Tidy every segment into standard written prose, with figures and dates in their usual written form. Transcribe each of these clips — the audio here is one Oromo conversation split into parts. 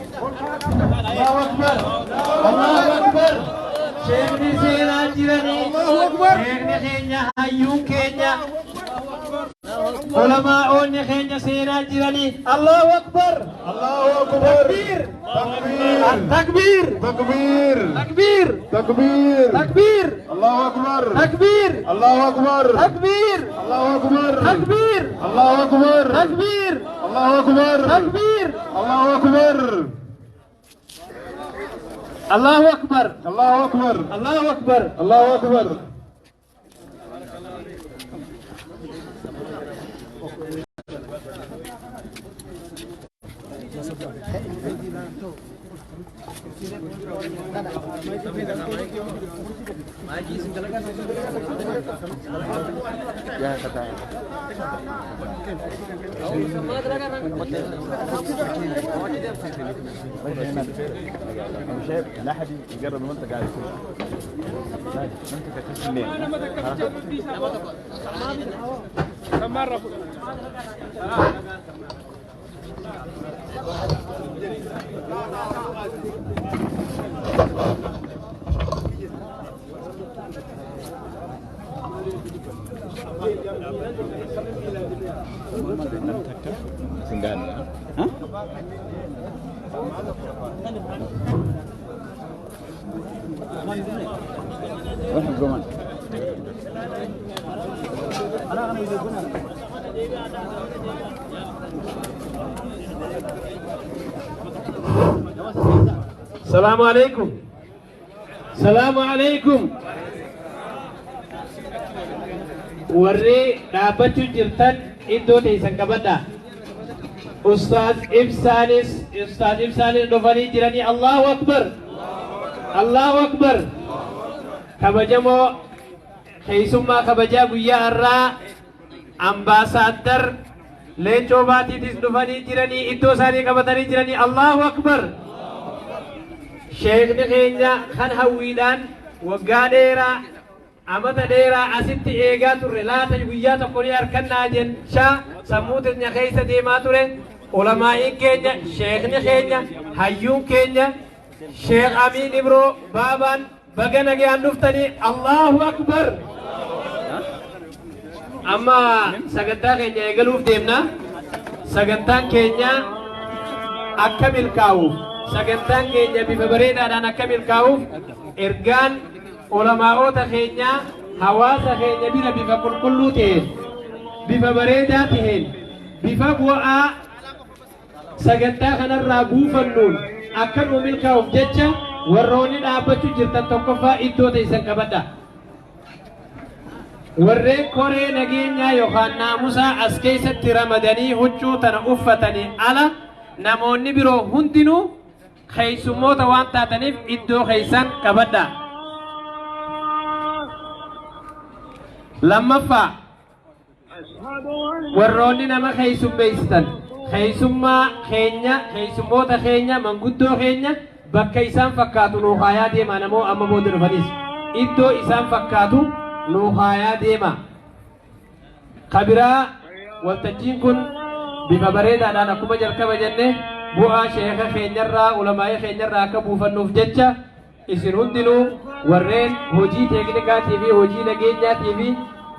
Allahu Akbar. Allahu Akbar. Sheekni seenaa jiranii. Allahu Akbar. Sheekni keenya hayyuun keenya. Ulamaa'oonni keenya seenaa jiranii. Allahu Akbar. Allahu Akbar. Takbiir. Takbir. Takbiir. Takbir. Takbiir. Takbir. Takbiir. Allahu Akbar. Takbiir. Allahu Akbar. Takbiir. Allahu Akbar. Takbiir. Allahu Akbar. Takbiir. Allahu Akbar. Takbiir. Allahu Akbar. Allahu Akbar. Allahu Akbar. Allahu Akbar. Allahu Akbar. انا شايف لا حد يجرب المنتج على منتج هتحس منين؟ روح الجمل. Salaamu alaikum. Salaamu alaikum. Warri dhaabbachuu jirtan iddoo teessan qabadha. Ustaaz Ibsaanis Ustaaz Ibsaanis dhufanii jiranii. Allahu Akbar. Allahu Akbar. Kabajamoo keessummaa kabajaa guyyaa har'aa ambaasaaddar Leencoo Baatiitis dhufanii jiranii iddoo isaanii qabatanii jiranii. Allahu Akbar. Sheekni keenya kan hawwiidhaan waggaa dheeraa amata dheeraa asitti eegaa turre laata guyyaa tokko ni harkannaa jechaa sammuu teenya keessa deemaa ture. Ulamaa'iin keenya, sheekni keenya, hayyuun keenya, Sheekh Amiin Ibroo Baabaan baga nagayaan dhuftanii. Allahu Akbar. Amma sagantaa keenya eegaluuf deemna. Sagantaan keenya akka milkaa'uuf, sagantaan keenya bifa bareedaadhaan akka milkaa'uuf ergaan ulamaa'oota keenya hawaasa keenya bira bifa qulqulluu ta'een, bifa bareedaa ta'een, bifa bu'aa sagantaa kanarraa buufannuun akka nu milkaa'uuf jecha warroonni dhaabbachuu jirtan tokkoffaa iddoo teessan qabadha. Warreen koree nageenyaa yookaan naamusaa as keessatti ramadanii huccuu tana uffatanii ala namoonni biroo hundinuu keessummoota waan taataniif iddoo keessan qabadha. Lammaffaa, warroonni nama keessummeessitan keessummaa keenya, keessummoota keenya, manguddoo keenya bakka isaan fakkaatu nuu kaayaa deema. Namoo amma booda dhufanis iddoo isaan fakkaatu nuu kaayaa deema. Kabiraa, waltajjiin kun bifa bareedaadhaan akkuma jalqaba jenne bu'aa sheeka keenyarraa, ulamaa'ii keenyarraa akka buufannuuf jecha isin hundinuu warreen hojii teeknikaatii fi hojii nageenyaatii fi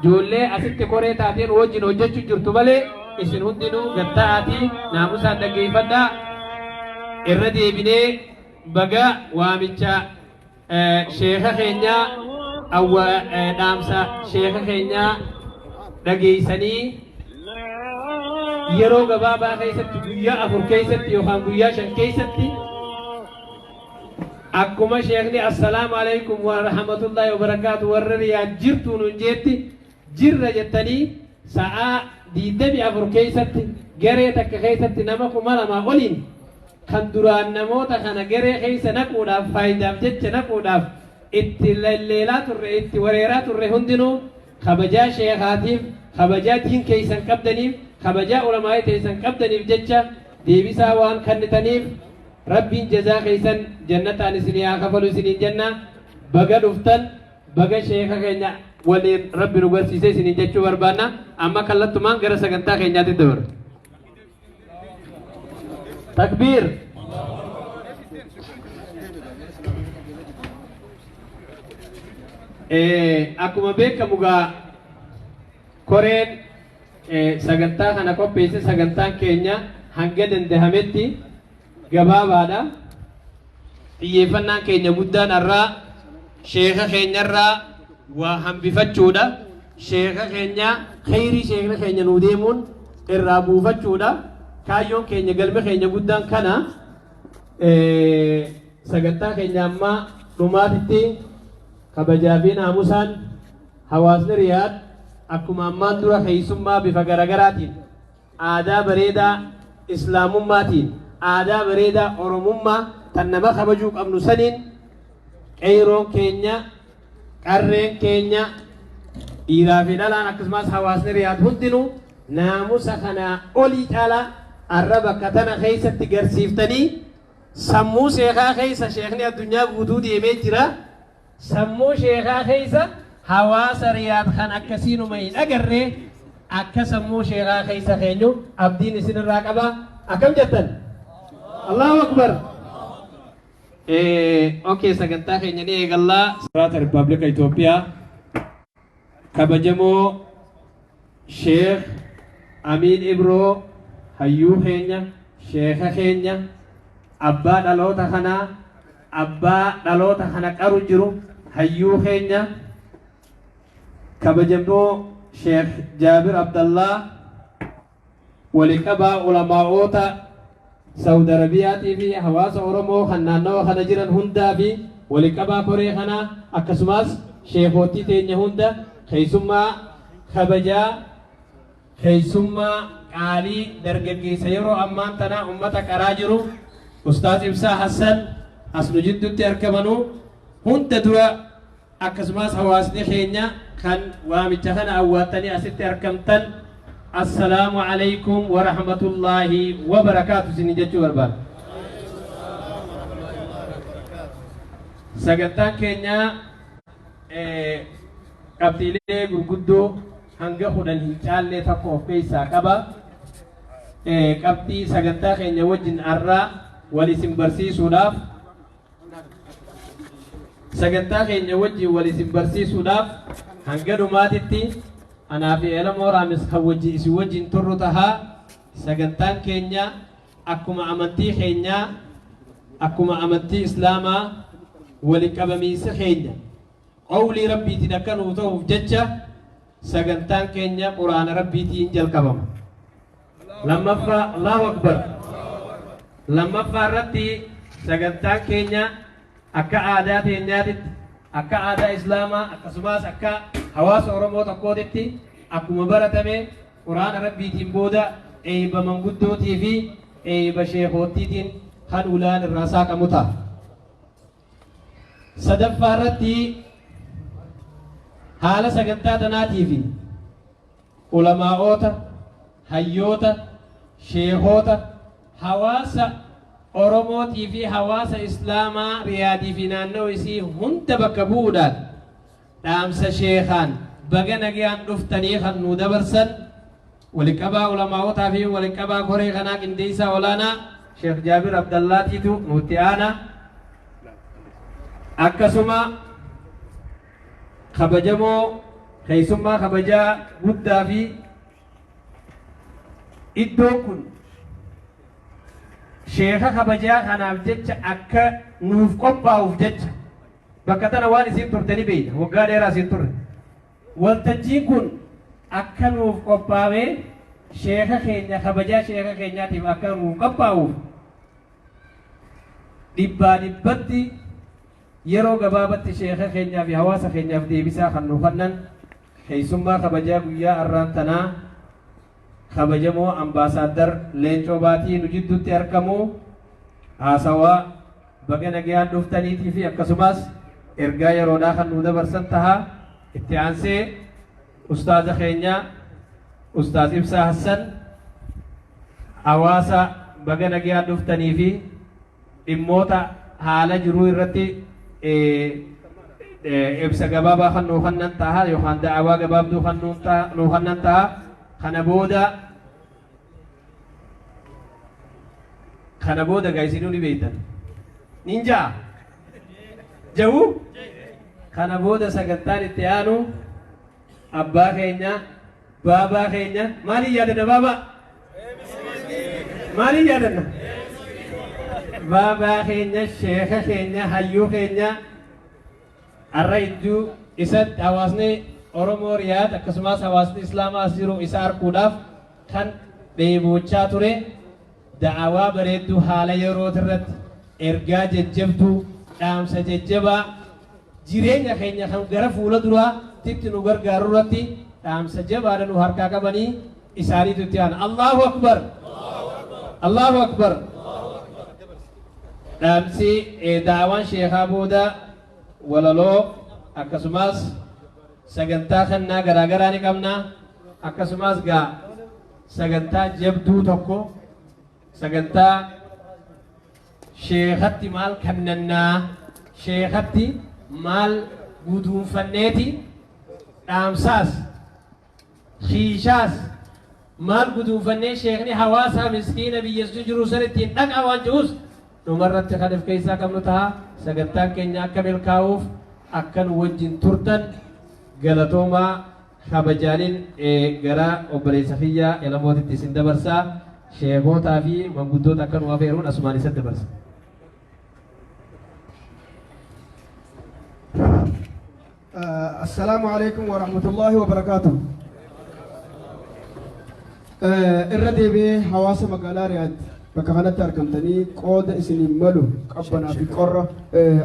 ijoollee asitti koree taateen wajjin hojjechuu jirtu malee isin hundinuu gatta'aatii naamusaan dhaggeeffadhaa. Irra deebinee baga waamicha sheeka keenyaa awwa dhaamsa sheeka keenyaa dhageessanii yeroo gabaabaa keessatti, guyyaa 4 keessatti yookaan guyyaa 5 keessatti, akkuma sheekni "Assalaamu alaikum wa rahmatullahi wa barakaatu, warra Riyaad jirtu" nuun jeetti, jirra jettanii sa'aa 24 keessatti Garee takka keessatti nama 2000 oliin kan duraan namoota kana garee keessa naquudhaaf, faayidaaf jecha naquudhaaf itti lelleelaa turre, itti wareeraa turre hundinuu kabajaa sheekaatiif, kabajaa diin keessan qabdaniif, kabajaa ulamaa'ii teessan qabdaniif jecha deebisaa waan kennitaniif Rabbiin jazaa keessan jannataan isinii haa kafalu isiniin jenna. Baga dhuftan, baga sheeka keenya waliin Rabbi nu garsiise isiniin jechuu barbaanna. Amma kallattumaan gara sagantaa keenyaatti dabarra. Takbiir. Akkuma beekamu gaa koreen sagantaa kana qopheesse, sagantaan keenya hanga dandahametti gabaabaadha. Xiyyeeffannaan keenya guddaan har'aa sheeka keenyarraa waa hambifachuudha. Sheeka keenya kheyrii sheekni keenya nuu deemuun irraa buufachuudha. Kaayyoon keenya, galmi keenya guddaan kana. Sagantaa keenya ammaa dhumaatitti kabajaa fi naamusaan hawaasni Riyaad akkuma ammaan dura keessummaa bifa garagaraatiin, aadaa bareedaa Islaamummaatiin, aadaa bareedaa Oromummaa tan nama kabajuu qabnu saniin, qeeyroon keenya, qarreen keenya, dhiiraa fi dhalaan, akkasumas hawaasni Riyaad hundinuu naamusa kanaa olii caalaa arra bakka tana keessatti garsiiftanii sammuu sheekaa keessa, sheekni addunyaa guutuu deemee jira. Sammuu sheekaa keessa hawaasa Riyaad kan akkasiinuma hin agarree akka sammuu sheekaa keessa keenyu abdiin isinirraa qaba. Akkam jettan? Allahu Akbar. Okay, sagantaa keenya ni eegallaa. Siraata Rippaabilika Itoophiyaa, kabajamoo Sheekh Amiin Ibroo, hayyuu keenya, sheeka keenya, abbaa dhaloota kanaa, abbaa dhaloota kana qaru jiru, hayyuu keenya kabajamoo Sheekh Jaabir Abdallaa, waliqabaa ulamaa'oota Saudi Arabiyaatii fi hawaasa Oromoo kan naannawa kana jiran hundaa fi waliqabaa koree kanaa, akkasumas sheekootii teenya hunda, keessummaa kabajaa, keessummaa qaalii, dargaggeessa yeroo ammaan tanaa ummata qaraa jiru, Ustaaz Ibsaa Hassan as nu jidduutti argamanu hunda dura, akkasumas hawaasni keenya kan waamicha kana awwaattanii asitti argamtan, assalaamu alaykum wa rahmatullaahi wa barakaatu isin jechuu barbaada. Sagantaan keenya qabxiilee gurguddoo hanga 10 hin caallee tokko of keessaa qaba. Qabxii sagantaa keenya wajjin har'aa wal isin barsiisuudhaaf, sagantaa keenya wajjin wal isin barsiisuudhaaf hanga dhumaatitti anaa fi Elamoo Raamis kan wajjin isin wajjin turru tahaa. Sagantaan keenya akkuma amantii keenyaa, akkuma amantii Islaamaa, wali qabamiinsa keenya qawlii Rabbiitiin akka nuu ta'uuf jecha sagantaan keenya Quraana Rabbiitiin jalqabama. Lammaffaa, Allahu Akbar. Lammaffaa irratti sagantaan keenya akka aadaa teenyaatitti, akka aadaa Islaamaa, akkasumas akka hawaasa Oromoo tokkootitti akkuma baratame Quraana Rabbiitiin booda eeyba manguddootii fi eeyba sheekoottiitiin kan ulaan irraa saaqamu ta'a. Sadaffaa irratti haala sagantaa tanaatii fi ulamaa'oota, hayyoota, sheekoota, hawaasa Oromootii fi hawaasa Islaamaa Riyaadii fi naannoo isii hunda bakka bu'uudhaan dhaamsa sheekaan baga nagayaan dhuftanii kan nuu dabarsan waliqabaa ulamaa'otaa fi waliqabaa koree kanaa, qindeessaa olaanaa Sheekh Jaabir Abdallaatiitu nutti aana. Akkasuma kabajamoo keessummaa kabajaa guddaa fi iddoon kun sheeka kabajaa kanaaf jecha akka nuuf qophaa'uuf jecha bakka tana waan isiin turte ni beeyna, waggaa dheeraa isiin turre. Waltajjiin kun akka nuuf qophaa'ee sheeka keenya, kabajaa sheeka keenyaatiif akka nuuf qophaa'uuf dhibbaa dhibbatti yeroo gabaabatti sheeka keenyaa fi hawaasa keenyaaf deebisaa kan nu kennan keessummaa kabajaa guyyaa arraan tanaa. Kabajamoo Ambaasaaddar Leencoo Baatii nu jidduutti argamu. Haasawaa baga nagayaan dhuftaniitii fi akkasumas ergaa yeroodhaa kan nu dabarsan taha. Itti aansee ustaaza keenya Ustaaz Ibsaa Hassan hawaasa baga nagayaan dhuftanii fi dhimmoota haala jiruu irratti ibsa gabaabaa kan nuu kennan taha yookaan da'awaa gabaabduu kan nuu kennan taha. Kana booda gaa isinuu ni beektan nin ja'a jahu. Kana booda sagantaan itti aanu abbaa keenya, baabaa keenya, maaliin yaadanna? Baabaa maaliin yaadanna? Baabaa keenya, sheeka keenya, hayyuu keenya, har'a iddoo isatti hawaasni Oromoo Riyaad akkasumas hawaasni Islaamaa as jiru isa arguudhaaf kan dheebochaa ture, da'awaa bareedduu haala yeroo irratti ergaa jajjabduu, dhaamsa jajjabaa jireenya keenya kan gara fuula duraatti nu gargaaru irratti dhaamsa jabaadha nu harkaa qabanii isaaniitu itti aana. Allahu akbar! Allahu akbar! Dhaamsi da'awaan sheekaa booda walaloo akkasumas sagantaa kennaa garaagaraa ni qabna. Akkasumas gaa sagantaa jabduu tokko, sagantaa sheekatti maal kennannaa, sheekatti maal guduunfanneeti, dhaamsaas shiishaas maal guduunfannee sheekni hawaasaa miskiina biyya jiru san ittiin dhaqaa waan jiruus dhumarratti kan of keessaa qabnu ta'a. Sagantaan keenya akka milkaa'uuf akka nu wajjin turtan galatoomaa. Kabajaaniin gara obboleessa kiyyaa Elamootitti isin dabarsaa. Sheekootaa fi manguddoota akka nu afeeruun asumaan isa dabarsa. السلام عليكم ورحمة الله وبركاته. Irra deebi'ee hawaasa magaalaa Riyaad bakka kanatti argamtanii qooda isiniin malu qabbanaa fi qorra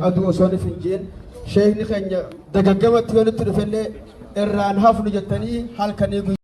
aduu osoo hin jeen sheekni keenya dagaggamatti yoo nutti dhufellee irraan hafnu jettanii halkanii.